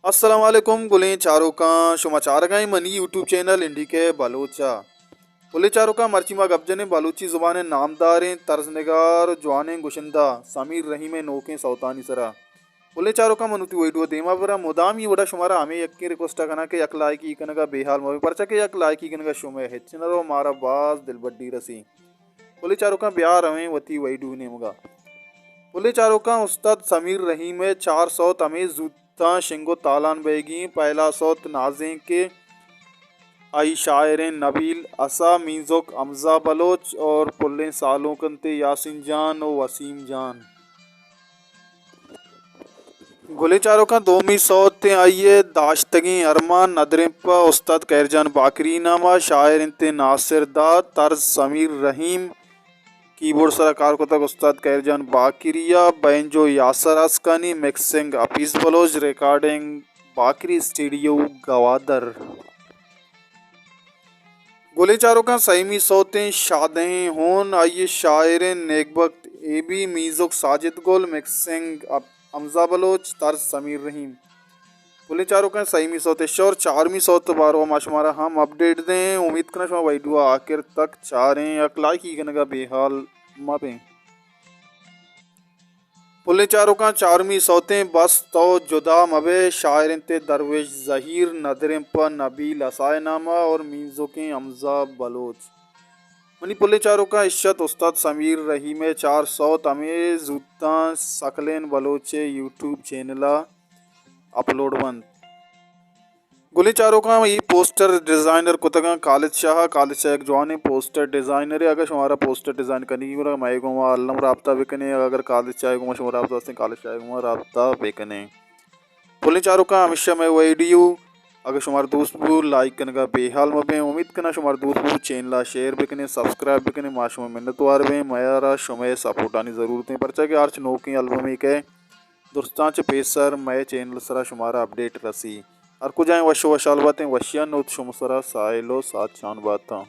السلام علیکم گلیں چاروکاں، شما چارگائیں منی یوٹیوب چینل انڈی کے بلوچا۔ گلیں چاروکاں، مرچی ما گپ جنیں بلوچی زبان نامداریں طرز نگار و جوانیں گشندہ سمیر رحیم نوکیں سوتانی سرا۔ گلیں چاروکاں، من وتی ویڈیو دیما برا مدامی وڑا شمارا ہمیں یکیں ریکویسٹ کناں کہ یک لائکی کنگا بے حال مبیں، پرچا کہ یک لائکی کنگا شمے ہچ نہ رو، مارا باز دلبڈی رسی۔ پلیں چاروکاں، بیا رویں وتی ویڈیو نیمگا۔ پلیں چاروکاں، استاد سمیر رحیم ءِ چار سوت ہمے زوتاں شنگ و تالان بئیگی۔ پہلا سوت نازینک ءِ، آئی شاعریں نبیل اسا، میوزک حمزہ بلوچ اور پلیں سالونک انت یاسین جان و وسیم جان۔ گلیں چاروکاں، دومی سوت انت آئی ءِ داشتگیں ارمان، ندریں پہ استاد خیر جان باقری نام ءَ، شاعر انت ناصر داد، طرز سمیر رحیم، کیبورڈ سرا کار کتگ استاد خیر جان باقری ءَ، banjo Yasir Askani, mixing Hafeez Baloch, recording Baqri studio Gwadar. گلیں چاروکاں، سئیمی سوتیں شادہیں ہون، آئی ءِ شاعریں Nek Bakht A B, music Sajid Gul, mixing اب-، حمزہ بلوچ، طرز سمیر رحیم۔ گلیں چاروکاں، سئیمی سوت شور، چارمی سوت باروا ما شمارا ہم اپڈیٹ دیں۔ امید کناں شما ویڈیو آخر تک چاریں، یک لائکی کنگا بے حال مبیں۔ پلیں چاروکاں، چارمی سوتیں بس تو جدا مبے، شاعر انت درویش زہیر، ندریں پہ نبیل اسائے نام ءَ اور میوزکیں حمزہ بلوچ۔ منی پلیں چاروکاں، اشت استاد سمیر رحیم ءِ چار سوت ہمے زوتاں سکلین بلوچ ءِ یوٹیوب چینل ءَ اپلوڈ بنت۔ گلیں چاروکاں، اے پوسٹر ڈیزائنر کتگاں خالد شاہ۔ خالد شاہ یک جوانیں پوسٹر ڈیزائنرے۔ اگر شمارا پوسٹر ڈیزائن کنگی گڑا مئے گوما الم رابطہ بکنیں، اگر خالد شاہ گوما شما رابطہ ہستیں، خالد شاہ گوما رابطہ بکنیں۔ پلیں چاروکاں، ہمیشہ مئے ویڈیو اگر شمارا دوست بو لائک کنگا بے حال مبیں۔ امید کناں شمارا دوست بو، چینل ءَ شیئر بکنیں، سبسکرائب بکنیں، ما شما منتوار بیں، مارا شمئے سپورٹانی ضرورت انت، پرچا کہ ہرچ نوکیں البمے کہ درستاں چہ پیسر مئے چینل سرا شمارا اپڈیٹ رسی۔ ہر کجائیں وش و وشحال باتیں، وشیاں نوت شما سرا ساحل و ساچان باتاں۔